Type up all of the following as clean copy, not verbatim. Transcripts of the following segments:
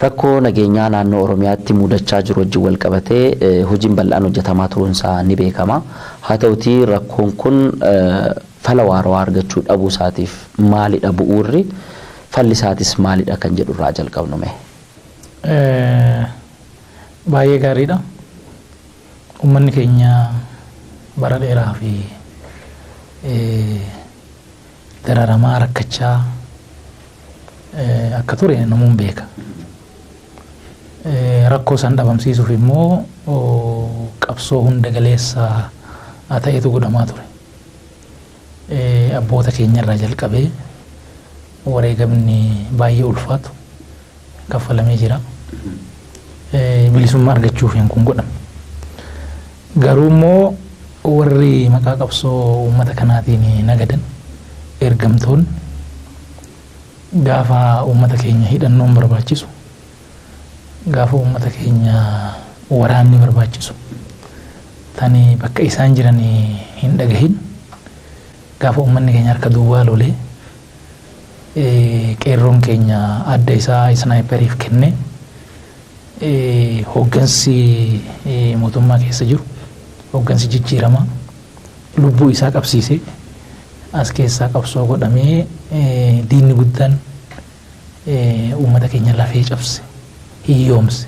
Rakkoo nageenyaa naannoo Oromiyaatti mudachaa jiru wajjin wal qabatee hojiin bal'aan hojjetamaa turuunsaa ni beekama. Haa ta'utii rakkoon kun fala waarawaa argachuu dhabuu isaatiif maalidha bu'uurri, falli isaatis maalidha kan jedhu irraa jalqabnu mee. Baay'ee gaariidha. Uummanni keenya bara dheeraa fi dararamaa rakkachaa akka ture namuun beeka. Rakkoo san dhabamsiisuuf immoo qabsoo hunda galeessa ta'etu godhamaa ture. Abboota keenya irraa jalqabee wareegamni baay'ee ulfaatu kaffalamee jira. Bilisummaa argachuuf kun godhame. Garuu immoo warri maqaa qabsoo uummata kanaatiin nagadan ergamtoonni gaafa uummata keenya hidhannoon barbaachisu, gaafa uummata keenya waraanni barbaachisu, tani bakka isaan jiran hin dhagahin, gaafa uummanni keenya harka duwwaa lolee qeerroon keenya adda isaa isnaayiperiif kennee, hooggansi mootummaa keessa jiru hooggansi jijjiiramaa lubbuu isaa qabsiisee as keessaa qabsoo godhamee, diinni guddaan uummata keenya lafee cabse, hiyyoomse,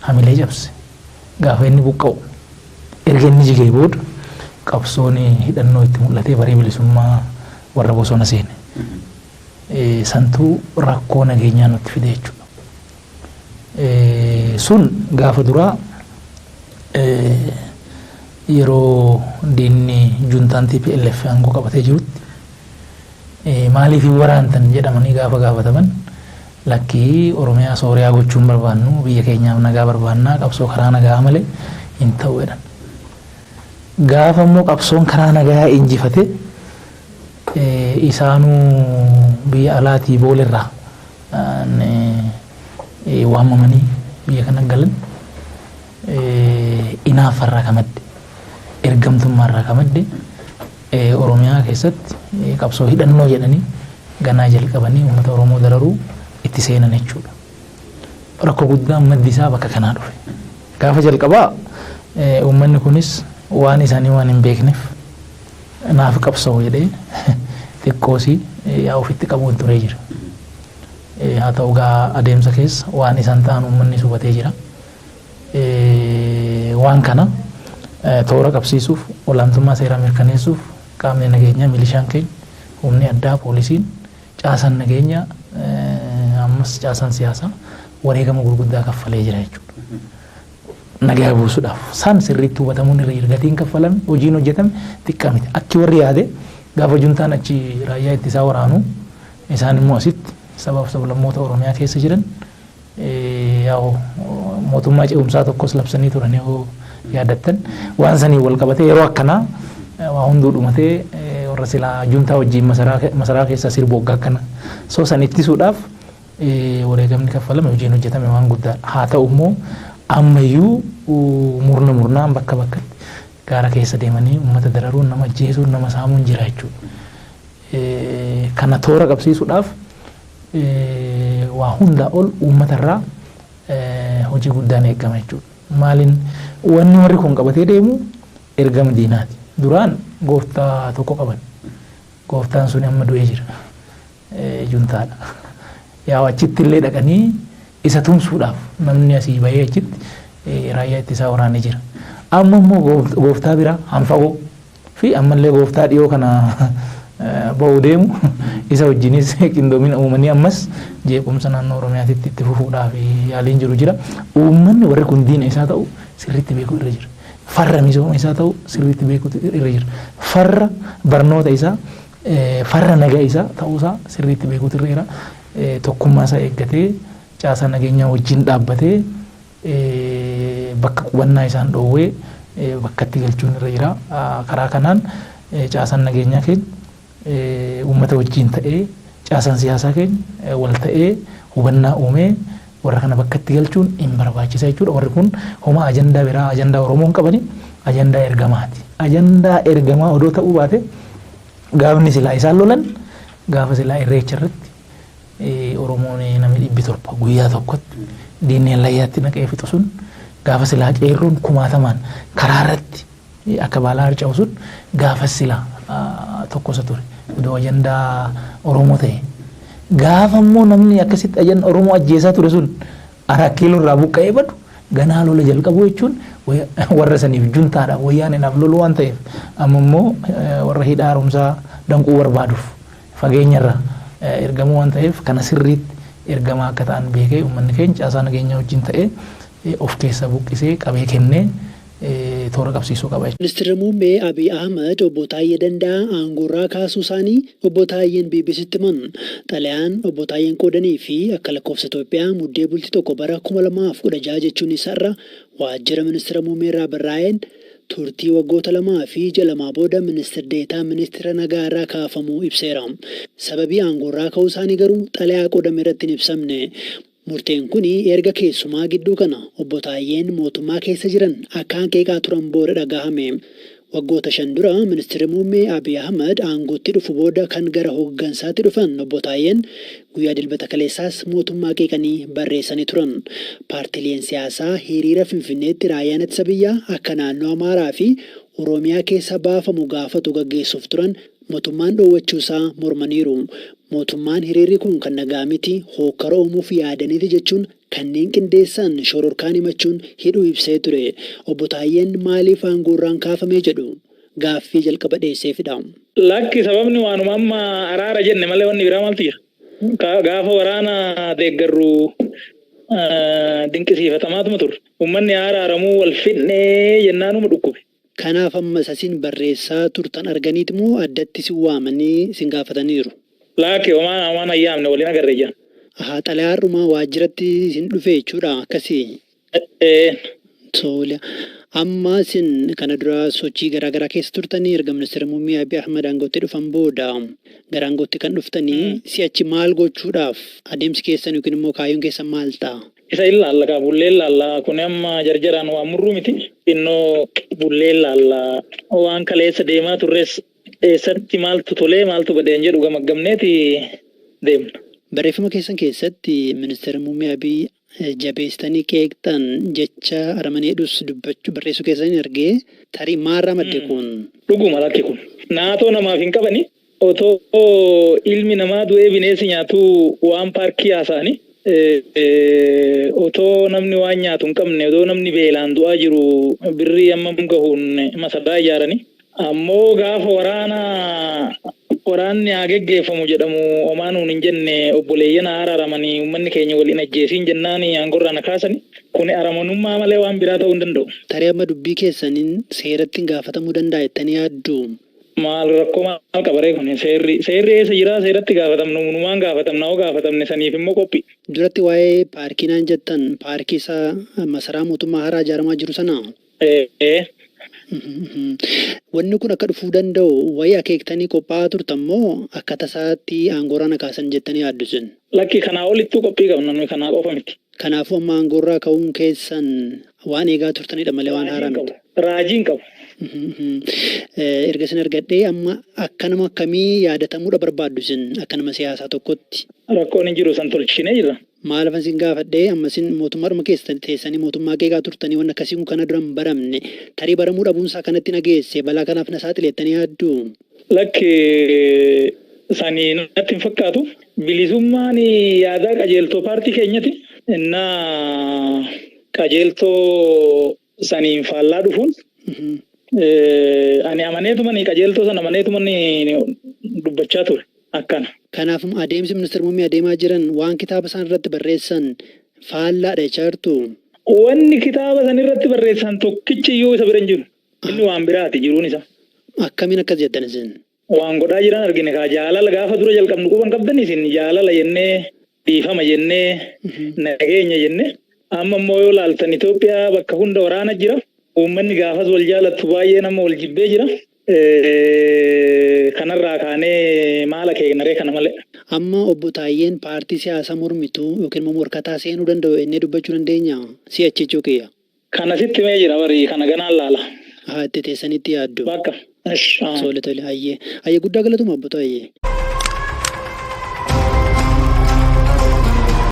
hamilee cabse gaafa inni buqqa'u, erga inni jigee booda qabsoon hidhannoo itti mul'atee barii bilisummaa warra bosona seene. Santuu rakkoo nageenyaa nutti fide jechuudha. Sun gaafa duraa yeroo diinni juntaan TPLF aangoo qabatee jirutti maaliif hin waraantan jedhamanii gaafa gaafataman, lakkii, Oromiyaa Sooriyaa gochuun barbaannu, biyya keenyaaf nagaa barbaannaa, qabsoo karaa nagaa malee hin ta'u jedhan. Gaafa immoo qabsoon karaa nagaa injifate, isaanuu biyya alaatii boolerraa waamamanii biyya kana galan, inaaffarraa ka madde, ergamtummaarraa ka madde, Oromiyaa keessatti qabsoo hidhannoo jedhanii ganaa jalqabanii uummata Oromoo dararuu itti seenan jechuudha. Rakkoo guddaan maddi isaa bakka kanaa dhufe. Gaafa jalqabaa uummanni kunis waan isaanii waan hin beekneef naaf qabsa'u jedhee xiqqoosii yaa ofitti qabuun turee jira. Haa ta'u gaa adeemsa keessa waan isaan ta'an uummanni hubatee jira. Waan kana toora qabsiisuuf, olaantummaa seeraa mirkaneessuuf qaamni nageenyaa, milishaan keenya, humni addaa, poolisiin, caasaan nageenyaa, ammas caasaan siyaasaa wareegama gurguddaa kaffalee jira jechuudha. Nagaa buusuudhaaf san sirriitti hubatamuun irra jira. Gatiin kaffalame, hojiin hojjetame xiqqaa miti. Akki warri yaade gaafa juntaan achi raayyaa ittisaa waraanu, isaan immoo asitti sabaaf sablammoota Oromiyaa keessa jiran yaa'u mootummaa ce'umsaa tokkos labsanii turan yoo yaadattan, waan sanii wal qabatee yeroo akkanaa waa hunduu dhumatee warra silaa juntaa wajjin masaraa keessa sirbu waggaa akkana soo san ittisuudhaaf wareegamni kaffalame, hojiin hojjetame waan guddaadha. Haa ta'u immoo ammayyuu murna murnaan bakka bakkatti gaara keessa deemanii uummata dararuun, nama ajjeesuun, nama saamuun jira jechuudha. Kana toora qabsiisuudhaaf waa hundaa ol uummatarraa hojii guddaan eegama jechuudha. Maaliin wanni warri kun qabatee deemu ergama diinaati. Duraan gooftaa tokko qaban. Gooftaan sun amma du'ee jira. Juntaadha. Yaa achitti illee dhaqanii isa tumsuudhaaf namni asii bahee achitti raayyaa ittisaa waraanee jira. Amma immoo gooftaa biraa hanfagoo fi ammallee gooftaa dhiyoo kana ba'uu deemu isa wajjinis qindoomina uumanii ammas jeequmsa naannoo Oromiyaatitti itti fufuudhaaf yaaliin jiru jira. Uummanni warri kun diina isaa ta'u sirriitti beekuu irra jira. Farra misooma isaa ta'u sirriitti beekuu irra jira. Farra barnoota isaa, farra nagaa isaa ta'uusaa sirriitti beekuutu irra jira. Tokkummaa isaa eeggatee caasaa nageenyaa wajjin dhaabbatee bakka qubannaa isaan dhoowwee bakkatti galchuun irra jira. Karaa kanaan caasaan nageenyaa keenya uummata wajjin ta'ee, caasaan siyaasaa keenya wal ta'ee hubannaa uumee warra kana bakkatti galchuun hin barbaachisa jechuudha. Warri kun homaa ajandaa biraa, ajandaa Oromoo hin qabani, ajandaa ergamaati. Ajandaa ergamaa odoo ta'uu baate gaafni silaa isaan lolan gaafa silaa irreecha irratti Oromoon namni 700 guyyaa tokkotti diinni layyaatti naqee fixu sun gaafa silaa qeerroon kumaatamaan karaa irratti akka baalaa harca'u sun gaafa silaa tokko isa ture. Odoo ajandaa Oromoo ta'e. Gaafa immoo namni akkasitti ajandaa Oromoo ajjeesaa ture sun 4 kiiloo irraa buqqa'ee badu ganaa lola jalqabu jechuun warra saniif juntaadha wayyaaninaaf lolu waan ta'eef amma immoo warra hidha haaromsaa danquu barbaaduuf fageenyarra ergamuu waan ta'eef kana sirriitti ergamaa akka ta'an beekee uummanni keenya caasaa nageenyaa wajjin ta'ee of keessa buqqisee qabee kennee toora qabsiisuu qaba. Ministeerri muummee Abiy Ahmed obbo Taayyee Danda'aa aangoorraa kaasuu isaanii obbo Taayyeen BBCtti himan. Xalayaan obbo Taayyeen qoodanii fi akka lakkoofsa Itoophiyaa muddee bultii 1 bara 2016 jechuun isarra waajjira ministeera muummee irraa barraa'een turtii waggoota 2 fi ji'a 2 booda ministeer deetaa ministeera nagaa irraa kaafamuu ibseera. Sababii aangoorraa ka'uu isaanii garuu xalayaa qoodame irratti hin ibsamne. Murteen kun erga keessumaa gidduu kana obbo Taayyeen mootummaa keessa jiran akkaan qeeqaa turan booda dhagahame. Waggoota 5 dura ministeerri muummee Abiy Ahmed aangootti dhufu booda kan gara hooggansaatti dhufan obbo Taayyeen guyyaa dilbata kaleessaas mootummaa qeeqanii barreessanii turan. Paartileen siyaasaa hiriira Finfinneetti raayyaan ittisa biyyaa akka naannoo Amaaraa fi Oromiyaa keessa baafamu gaafatu gaggeessuuf turan mootummaan dhoowwachuusaa mormaniiru. Mootummaan hiriirri kun kan nagaa miti hookkara uumuuf yaadaniiti jechuun kanneen qindeessan shororkaan himachuun hidhuu ibsee ture. Obbo Taayyeen maaliif aangoorraan kaafamee jedhu gaaffii jalqaba dhiyeesseefidha. Lakki sababni waanuma amma araara jenne malee wanni biraa maaltu jira? Gaafa waraana deeggarru dinqisiifatamaatuma turre. Uummanni araaramuu wal fidnee jennaanuma dhukkube. Kanaaf ammas asiin barreessaa turtan arganiit moo addatti si waamanii isin gaafataniiru? Lakki homaan ayyaamne waliin agarree jiran. Haa xalayaadhuma waajjiratti isin dhufe jechuudha akkasii. Tole. Amma isin kana dura sochii garaagaraa keessa turtanii erga ministeera muummee Abiy Ahmed aangootti dhufan booda gara aangootti kan dhuftanii si'achi maal gochuudhaaf adeemsi keessan yookiin immoo kaayyoon keessan maal ta'a? Isa ilaalla kaa bullee ilaalla kun amma jarjaraan waan murruu miti. Innoo bullee ilaalla waan kaleessa deemaa turres eessatti maaltu tolee maaltu badeen jedhu gamaggamneeti deemna. Barreeffama keessan keessatti ministeera muummee Abiy jabeessitanii qeeqxan jecha aramaneedhus dubbachuu barreessuu keessan argee tarii maalirraa madde kun? Dhuguma lakki kun. Naatoo namaaf hin qabani. Otoo ilmi namaa du'ee bineensi nyaatu waan paarkii haasa'ani. Otoo namni waan nyaatu hin qabne otoo namni beelaan du'aa jiru birrii amma gahuun masaraa ijaarani. Ammoo gaafa waraanni haa geggeeffamu jedhamu homaa nuun hin jenne obboleeyyan haa araaramanii uummanni keenya waliin ajjeesiin jennaan aangorraa na kaasani. Kuni aramanummaa malee waan biraa ta'uu hin danda'u. Tarii amma dubbii keessaniin seeratti hin gaafatamuu danda'a jettanii yaaddu? Maal rakkoo maal qabaree kun seerri eessa jiraa seeratti gaafatamnu numaan gaafatamna hoo gaafatamne saniif immoo qophii. Duratti waa'ee paarkii naan jettan paarkii isaa masaraa mootummaa haaraa ijaaramaa jiru sana? Wanni kun akka dhufuu danda'u wayii akeektanii qophaa'aa turtan moo akka tasaatti aangoorraa na kaasan jettanii yaaddu isin? Lakki kanaa olittuu qophii qabna nuyi kanaa qofa miti. Kanaafuu amma aangoorraa ka'uun keessan waan eegaa turtanidha malee waan haaraa miti. Raajii hin qabu. Erga isin argadhee amma akka nama akkamii yaadatamuudha barbaaddu isin akka nama siyaasaa tokkotti? Rakkoon hin jiru san tolchinee jirra. Maal afan isin gaafadhee amma isin mootummaadhuma keessa teessanii mootummaa qeeqaa turtanii waan akkasii kun kana dura hin baramne tarii baramuu dhabuunsaa kanatti na geesse balaa kanaaf na saaxileettanii yaaddu? Lakki sanii natti hin fakkaatu. Bilisummaan yaadaa qajeeltoo paartii keenyati. Innaa qajeeltoo saniin faallaa dhufuun ani amaneetumani qajeeltoo sana amaneetumani dubbachaa ture akkana. Kanaaf adeemsi ministeera muummee adeemaa jiran waan kitaaba isaan irratti barreessan faallaadha jechaa jirtu. Wanni kitaaba san irratti barreessan tokkichi iyyuu isa bira hin jiru. Inni waan biraati jiruun isa. Akkamiin akkas jettan isin? Waan godhaa jiran argine kaa jaalala gaafa dura jalqabnu quban qabdan isin jaalala jennee dhiifama jennee nageenya jennee amma immoo yoo laaltan Itoophiyaa bakka hunda waraana jira. Uummanni gaafas wal jaalattu baay'ee nama wal jibbee jira. Kanarraa kaanee maal akeeknaree kana malee. Amma obbo Taayyeen paartii siyaasaa mormituu yookiin immoo morkataa seenuu danda'u ennee dubbachuu dandeenya? Si'achi jechuu kiyya. Kana sitti mee jira barii kana ganaan laala. Haa itti teessanitti yaaddu. Bakka. Tole tole hayyee. Hayyee guddaa galatuma obbo Taayyee.